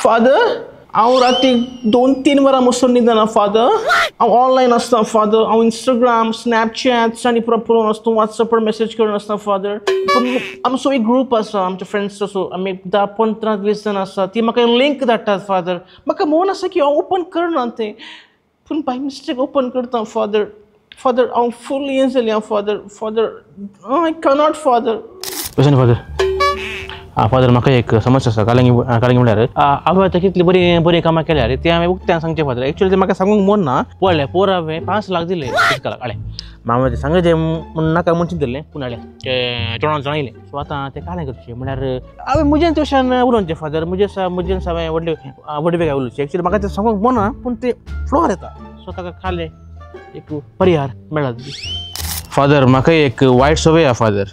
Father हांव राती 2-3 वरां बसून न्हिदना फादर. हांव ऑनलायन आसता फादर. हांव इंस्टाग्राम, स्नॅपचॅट्स आनी पुरो पळोवन आसता, वॉट्सॅपार मॅसेज करून आसता फादर. आमचो एक ग्रूप आसा आमच्या फ्रेंड्साचो, आमी 10-15-20 जाण आसा, ती म्हाका लिंक धाडटात फादर. म्हाका मन आसा की हांव ओपन करना तें, पूण बाय मिस्टेक ओपन करता फादर. फादर हांव फूल हें जालें father. Father I cannot father. कशें फादर? आं फादर म्हाका एक समस्या आसा. कालंगी कालंगी म्हणल्यार हांवें आतां कितली बरी बरी कामां केल्या रे, तें हांवें उक्त्यान सांगचें फादर. एक्चुअली तें म्हाका सांगूंक मन ना, पळयलें पोर हांवें 5 लाख दिले इस्कालाक. हाडलें मामा तें सांगचें म्हूण नाका म्हूण चिंतलें, पूण हाडलें तें तोंडान जाणयलें. सो आतां तें कालें करचें म्हणल्यार हांवें म्हजेन तशें उलोवचें फादर. म्हजे म्हजेन हांवें व्हडले व्हडले वेगळे उलोवचें. एक्चुअली म्हाका तें सांगूंक मन ना, पूण तें फ्लोर येता. सो ताका कालें एक परिहार मेळत. फादर म्हाका एक वायट संवय आसा फादर,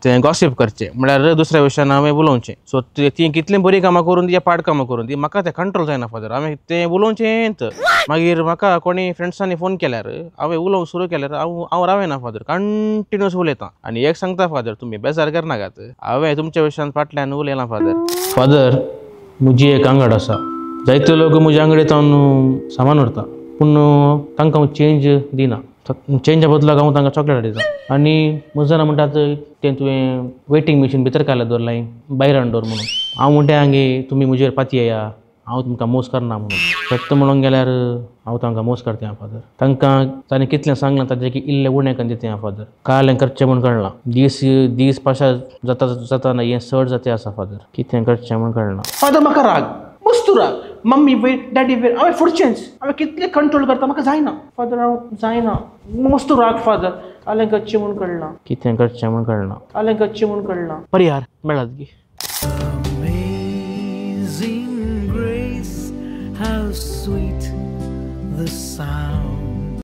तें गॉसीप करचें म्हणल्यार दुसऱ्या विशयान हांवें उलोवचें. सो ती कितलीं बरीं कामां करून दी या पाड कामां करून दी, म्हाका तें कंट्रोल जायना फादर. हांवें तें उलोवचेंच. मागीर म्हाका कोणी फ्रेंड्सांनी फोन केल्यार हांवें उलोवंक सुरू केल्यार हांव हांव रावना फादर, कंटिन्युअस उलयतां. आनी एक सांगता फादर, तुमी बेजार करनाकात, हांवें तुमच्या विशयान फाटल्यान उलयलां फादर. फादर म्हजी एक आंगड आसा, जायते लोक म्हज्या आंगडीत हांव सामान व्हरता, पूण तांकां हांव चेंज दिना. चेंजा बदलाक हांव तांकां चॉकलेट दिता. आनी म्हजो म्हणटात तें तुवें वेटींग मशीन भितर काडलें दवरलां भायर हाडून दवर म्हणून. हांव म्हणटा आगे तुमी म्हजेर पातयेया, हांव तुमकां मोस करना म्हणून. सत्य म्हणूंक गेल्यार हांव तांकां मोस करता फादर. तांकां ताणें कितलें सांगलां ताजें की इल्लें उणें करून दिता फादर. कालें करचें म्हूण कळना, दीस दीस पाशा जाता जाताना हें चड जाता आसा फादर. कितें करचें म्हूण कळना फादर. म्हाका राग, मस्तू राग, मम्मी वयर डॅडी वयर, हांवें फुडचेंच हांवें कितलें कंट्रोल करता, म्हाका जायना फादर, हांव जायना, मस्तू राग फादर. कालें करचें म्हूण कळना, कितें करचें म्हूण कळना, कालें करचें म्हूण कळना. परिहार मेळत गी. Amazing grace, how sweet the sound.